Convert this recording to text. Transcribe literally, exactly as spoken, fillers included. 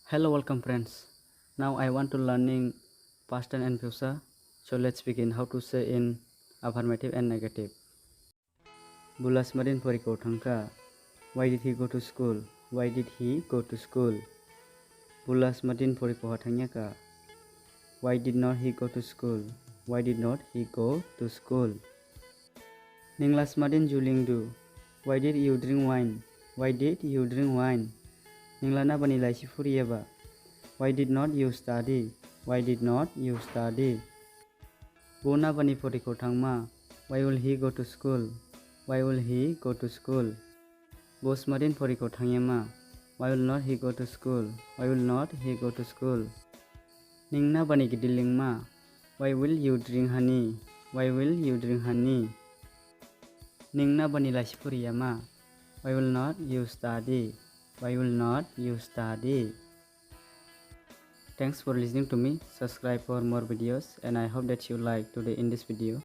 Hello, welcome friends. Now I want to learning past tense and future. So let's begin how to say in affirmative and negative. Bo la smadin phorikho thangkha? Why did he go to school? Why did he go to school? Bo la smadin phorikho ha thangyakha? Why did not he go to school? Why did not he go to school? Ning la smadin ju lingdu? Why did you drink wine? Why did you drink wine? Ning la nabani laisi phuriyaba? Why did not you study? Why did not you study? Bo nabani phorikho thangma? Why will he go to school? Why will he go to school? Bo smadin phorikho thangyama? Why will not he go to school? Why will not he go to school? Ning nabani gidi lingma? Why will you drink honey? Why will you drink honey? Ning nabani laisi phuriyama? Why will not you study? Why will not you study? Thanks for listening to me. Subscribe for more videos and I hope that you like today in this video.